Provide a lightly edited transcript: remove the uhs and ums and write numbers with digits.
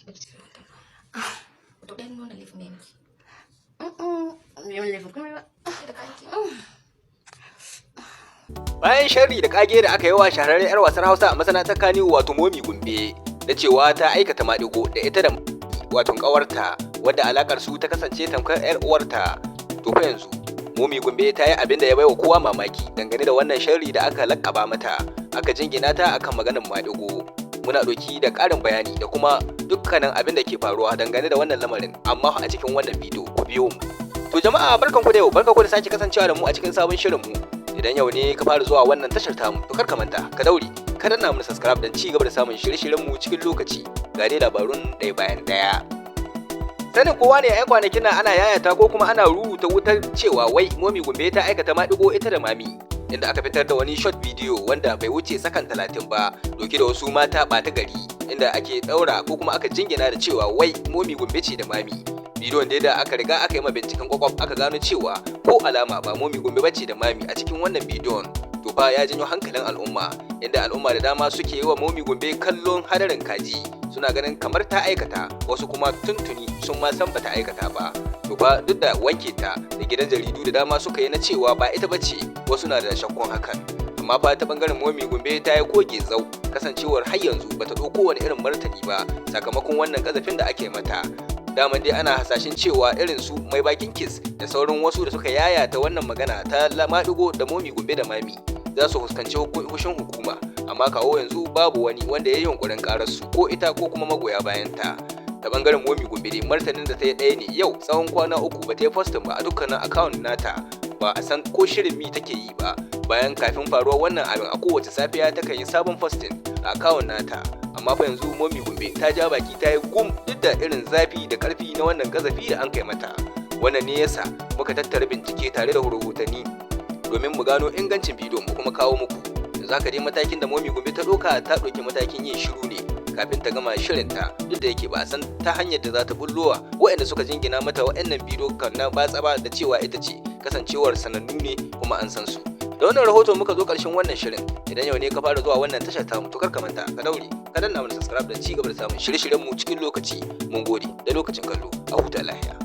To, ɗayan nuna laifin me miki? Bai wani laifin komai ba. Da kayanki. Bayan sharri da kage da aka yi wa shahararren 'yar wasar Hausa a masana'antar Kaniwu, wato Momi Gombe, da cewa ta aikata maɗigo da ita da wato ƙawarta, wadda alakar su ta kasance tamkar 'yar uwarta. To fa yanzu Momi Gombe ta yi abin da ya baiwa kowa mamaki dangane da wannan sharri da aka lakaba mata, aka jingina ta akan maganar maɗigo. Muna ɗauki da ƙarin bayani da kuma dukkanin abin da ke faruwa dangane da wannan lamarin, amma a cikin wannan bidiyo ku biyo mu. To jama'a, barkanku da yau, barkanku da sake kasancewa da mu a cikin sabon shirin mu. Idan yau ne ka fara zuwa wannan tashar tamu, to kar ka manta, ka daure ka danna mana subscribe don ci gaba da samun shirye-shiryen mu cikin lokaci. Ga dai labarun ɗaya bayan ɗaya. Sanin kowa ne, 'yan kwanakin nan ana yayata ko kuma ana rubuta wutar cewa wai Momi Gombe ta aikata maɗigo ita da Mami, inda aka fitar da wani short video wanda bai wuce sakan 30 ba, dauke da wasu mata ɓata gari, inda ake ɗaura ko kuma aka jingina da cewa wai Momi Gombe ce da Mami. Bidiyon dai da aka riga aka yi ma binciken kwakwaf, aka gano cewa ko alama ba Momi Gombe bace da Mami a cikin wannan bidiyon. To fa ya janyo hankalin al'umma, inda al'umma da dama suke yi wa Momi Gombe kallon hadarin kaji, suna ganin kamar ta aikata, wasu kuma tuntuni sun ma san bata aikata ba. To fa duk da wanke ta da gidan jaridu da dama suka yi na cewa ba ita bace, wasu na da shakkun hakan. Amma fa ta bangaren Momi Gombe ta yi koge zau, kasancewar har yanzu bata ɗauko wani irin martani ba sakamakon wannan kazafin da ake mata. Daman dai ana hasashen cewa irin su Mai Bakin Kis da sauran wasu da suka yayata wannan magana ta maɗigo da Momi Gombe da Mami za su fuskanci hushin hukuma, amma kawo yanzu babu wani wanda ya yi yunkurin karar su, ko ita ko kuma magoya bayan ta. Ta bangaren Momi Gombe dai, martanin da ta yi ɗaya ne: yau tsawon kwana 3 ba ta yi posting ba a dukkanin account nata, ba a san ko shirin mi take yi ba, bayan kafin faruwar wannan abin a kowace safiya takan yi sabon posting a account nata. Amma fa yanzu Momi Gombe ta ja baki ta yi gum, duk da irin zafi da karfi na wannan kazafi da an kai mata. Wannan ne yasa muka tattara bincike tare da rahotanni domin mu gano ingancin bidiyon mu kuma kawo muku. Yanzu haka dai matakin da Momi Gombe ta ɗauka, ta ɗauki matakin yin shiru ne kafin ta gama shirinta, duk da yake ba a san ta hanyar da za ta bullowa waɗanda suka jingina mata waɗannan bidiyo kan na batsa ba da cewa ita ce, kasancewar sanannu ne kuma an san su. Da wannan rahoto muka zo ƙarshen wannan shirin. Idan yau ne ka fara zuwa wannan tashar tamu, to kar ka manta, ka daure ka danna mana subscribe don ci gaba da samun shirye-shiryen mu cikin lokaci. Mun gode da lokacin kallo, a huta lahiya.